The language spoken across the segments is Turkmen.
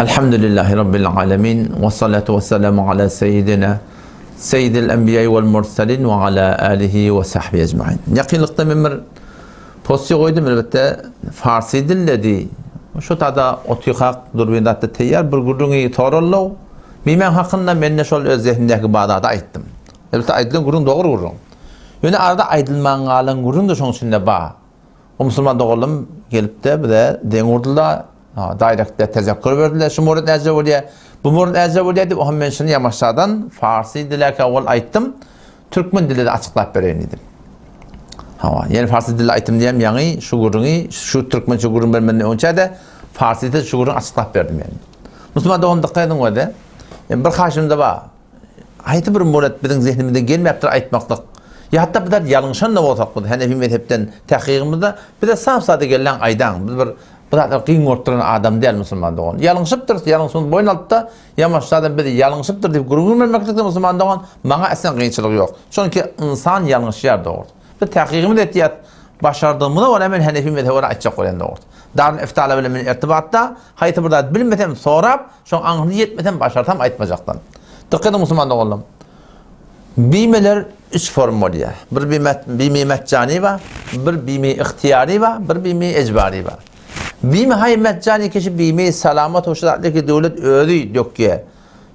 Elhamdülillahi Rabbil alemin ve salatu ve selamu ala seyyidina seyyidil enbiýai vel murselin ve ala alihi ve sahbihi ecmain. Ýakynlykda men bir post goýdum elbetde farsi dilledi. Şu tada otykak durbin zatda teýýar bir gürrüňi soraldy. Meň hakynda men de şol öz zehnimdäki bar zady aýtdym. Elbetde aýdylan gürrüň dogry gürrüň. Ýöne arada aýdylman galan gürrüň de şoň içinde bar. O musulman doganlarym gelip-de bize deň urdular. Daýrakda tezekkur berdiler. Şu murid näce bolýar? Bu murid näce bolýar diýip, ohm men şuny ýamaşadan farsi diläkä owal aýtdym. Türkmen dilde açyklap bereýin diýdim. Hawa, ýene farsi dilde aýtdym diýem, ýaňy şu gürrüňi şu türkmençe gürrüň bermenden öňçä-de farsi dilde şu gürrüňi açyklap berdim ýaňy. Musulman doganym dykgat ediň özi. Bir haýyşym-da bar. Haýsy bir murat biziň zehnimize gelmäpdir aýtmaklyk. Ýa hatda bizler ýalňyşan-da bolsak biz Hanefi mezhepden tahkygymyzda bize sap-sada gelläň aýdaň. Biz bir bu zatlar kyn görüp duran adam däl musulman dogan. Ýalňyşypdyrys, ýalňyşymyzy boýun alyp-da, ýamaşda adam bizi ýalňyşypdyr diýip gürrüň bermeklikde musulman dogan maňa aslen kynçylyk ýok. Çünki ynsan ýalňyşýar dogrusy. Biz tahkygymyzy etýäs. Başardygymyza görä men Hanefi mezhebe görä aýtjak bolýan dogrusy. Darul Iftala bilen men irtibatda, haýsy bir zat bilmesem sorap, Şoň aňryny ýetmesem başarsam aýtmajakdan. Dykgat ediň musulman doganlarym. Bimeler üç form bolýar. Bir bime bime metjani bar, bir bime ihtiýary bar, bir bime ejbary bar. Bime haý metjani kişi bime salamat hoş zatly ki döwlet özi dökýär.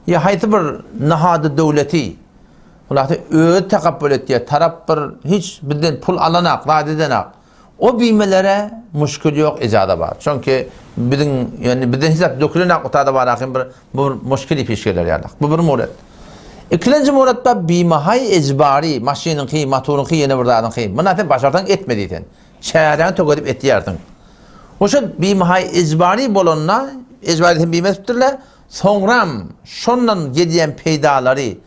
Ýa haýsy bir nahady döwleti Hulasa özi takabbül etýär. Tarap bir hiç bizden pul alanak, zat edenak. O bimelere muşkil ýok ejaza bar. Çünki biziň ýani bizden hiç zat dökülen ak otada bar ahim bir bu bir muşkil iş geler ýaly. Bu bir murat. Ikilenji murat da bimahay ejbari maşynyňky, motoryňky ýene bir zadyňky. Muna sen başarsaň etme diýsen. Çäräňi tökedip etýärsiň. Oşa bimahay ejbari bolanda, ejbari sen bime etipdirler. Soňram şondan gelýän peýdalary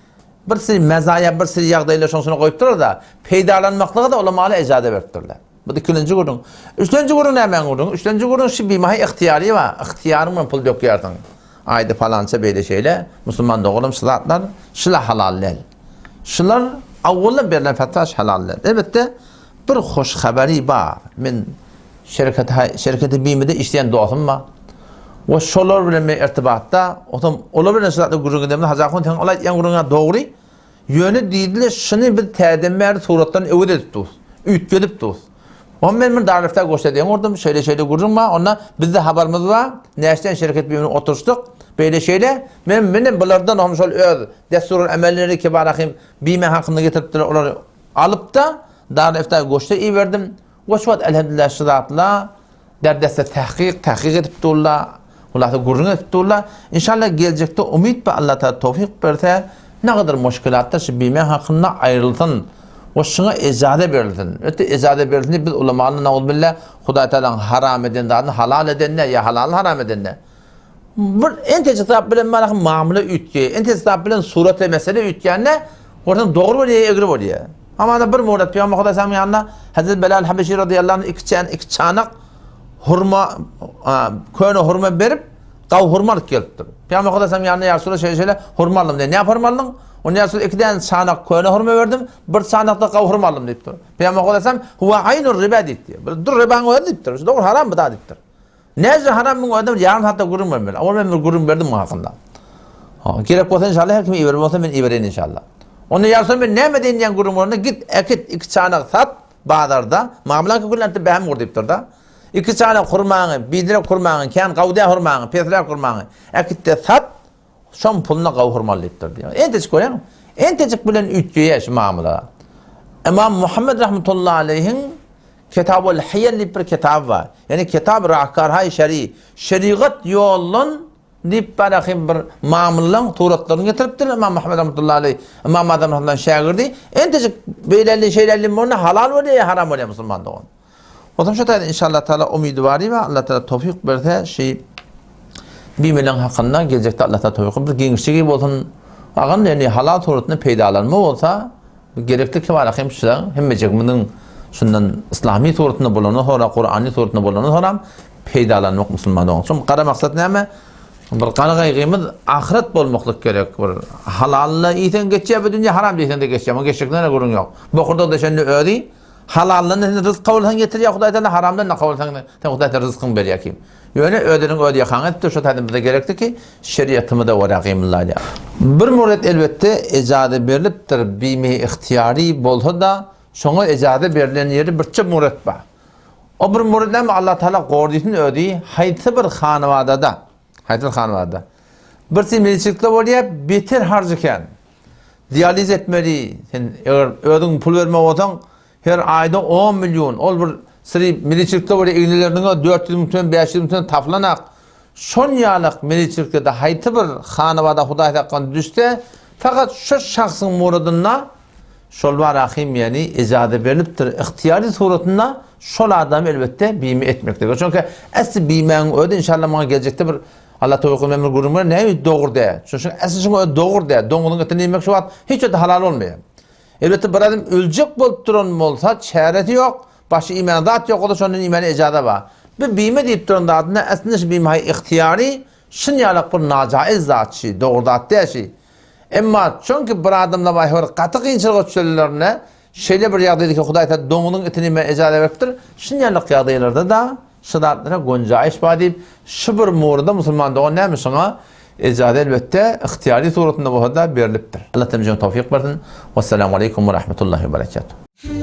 bir sürü mezaýa, bir sürü ýagdaýlar şoň içine goýupdyrlar-da, peýdalanmaklyga da ulamala ejaza beripdirler. Bu ikinji gürrüň. Üçlenji gürrüň nämäň gürrüňi? Üçlenji gürrüň şu bimahy ygtyýary bar. Ygtyýaryň bilen pul dökýärsiň. Aýda palança beýle şeýle, musulman doganym şu zatlar şula halal däl. Şular awwaldan berlen fetwa şu halal däl. Elbetde bir hoş habary bar. Men Şerketi şerketi bimede işleýän dostum bar. We şolar bilen men irtibatda, otam olar bilen şu zatda gürrüň edemde Hajy ahun sen ol aýtýan gürrüňiň dogry. Ýöne diýdiler şuny biz täzeden bäri suratdan öwez edip durus. Üýtgedip durus. Onda men bir Darülifta göçse deň urdum, şeýle şeýle gürrüň bar, onda bizde habarymyz bar, näçden şerket bilen oturyşdyk, beýle şeýle, men menem bulardan hem şol öz dessurul emelleri kibarahim bime hakynda getiripdiler, olary alyp-da Darülifta göçse iberdim. We şu wagt elhamdülillah şu zatla derdeste tahkyk, tahkyk edip durla, hulasa gürrüň edip durla. Inşallah geljekde umyt bar Allah Taala towfyk berse, ne gadar muşkilatlar şu bime hakynda aýrylsyn we şuňa ejaza berilsin. Öte ejaza berilsin diýip biz ulamalar nauzbillah Hudaý Taalaň haram eden zadyny halal edende ýa halalyny haram edende Bir entejik zat bilen mana mamla üýtgeýär. Entejik zat bilen surat we mesele üýtgände, görseň dogry bolýar, egri bolýar. Hamana bir murat Pygamber Hudaý sallam ýanynda Hazret Belal Habeşi radiyallahu anh iki çan iki çanak hurma köne hurma berip, gaw hurma alyp gelipdir. Pygamber Hudaý sallam ýanynda ýa Resulallah şeýle şeýle hurma aldym diýen. Näme hurma aldyň? Onda ýa Resulallah iki däne çanak köne hurma berdim, bir çanakda gaw hurma aldym diýipdir. Pygamber Hudaý sallam huwa aynur riba diýipdir. Bir dur ribaň özi diýipdir. Dogry haram bu da diýipdir. Näce haram muň özem ýarym saatda gürrüň bermeli. Owal men bir gürrüň berdim muň hakynda. Ha, gerek bolsa inşallah her kime iberip bolsa men ibereýin inşallah. Onda ýarsa men näme edeýin diýen gürrüň bolanda git äkit iki çanak sat bazarda mamlaň kökünläpdi bähim gur diýipdir da. Iki çanak hurmaňy, biderek hurmaňy, kän gawy däl hurmaňy, pesräk hurmaňy äkit-de sat, Şoň puluna gawhurmaly diýipdir diýýär. Entejik görýäňmi? Entejik bilen üýtgeýär şu mamla. Ymam Muhammed rahmetullahi aleýhiň Kitabul Hiýel diýip bir kitaby bar. Ýani kitab rahkarhaý şeri, şerigat ýoldan diýip barahym bir mamlaň suratlaryny getiripdir Ymam Muhammed rahmetullahi aleýh. Ymam Azam rahmetullahi şägirdi. Entejik beýleli şeýleli bolanda halal bolýar ýa haram bolýar musulman dogan. Onsoň şu taýda inşallah taala umydy bar diýip, Allah taala towfik berse, şu bimeleň hakynda geljekde Allah taala towfik bir giňişligi bolsun. Agan ýani halal suratynda peýdalanma bolsa, gerekli kebara hem şular hemmejigimiziň şundan islami suratynda bolany sonra Kur'any suratynda bolany sonra peýdalanmak musulman dogan. Şoň gara maksat näme? Bir gara gaýgymyz ahyret bolmaklyk gerek. Bir halalla iýseň geçýär bu dünýä, haram diýseň de geçýär. Muň geçjekine gürrüň ýok. Bokurdak deşende özi Halaldan sen ryzk kabul etseň getirýär Hudaý Taala, haramdan da kabul etseň sen Hudaý Taala ryzkyňy berýär kim. Ýöne özüniň öz ýakaňy edipdir, şo taýdan bize gerekdi ki, şeriatymyza görä gymyldaýly. Bir muret elbetde ejaza berlipdir, bime ihtiýary bolsa-da, şoňa ejaza berlen ýeri birçe muret bar. O bir muret näme Allah Taala gordysyn özi haýsy bir hanabadada, haýsy bir hanabadada bir semizçilikde bolýar, beter harjy kän. Dializ etmeli, sen eger özüň pul bermek bolsaň, Her aýda on million, ol bir syry miliçilikde bolýa igneleriniňe 400 müň tümen, 500 müň tümen tapylanak. Şon ýalak miliçilikde-de haýsy bir hanabada Hudaý saklan düşse, fakat şo şahsyň muradynda şol bar ahim ýany ejaza berlipdir, ygtyýary suratynda şol adamy elbetde bime etmeklige. Çünki esli bimäň özi inşallah maňa geljekde bir Allah towfyk bersin bir gürrüň berer, näme dogry däl. Çünki esli şuň özi dogry däl. Doňuzyň etini iýmek şu wagt hiç ýerde halal bolmaýar. Elbetde bir adam öljek bolup duran bolsa çäresi ýok, başy iýmäne zat ýok bolsa şondan iýmäne ejaza bar. Bu bime diýip duran zadynda aslynda şu bime haý ygtyýary şun ýalak bir najaiz zat şi, dogry zat däl şi. Emma çünki bir adamda baý bir gaty kynçylyga düşenlerinde şeýle bir ýagdaýda ki Hudaý Taala doňuzyň etini iýmäne ejaza beripdir, şun ýalak ýagdaýlarda-da şu zatlara gonjaýyş bar diýip şu bir murada musulman dogan näme şuňa Ejaza elbetde ygtyýary suratynda bolsa-da berlipdir. Allah temizligine towfyk bersin. Wessalamu aleýkum we rahmetullahi we berekatuh.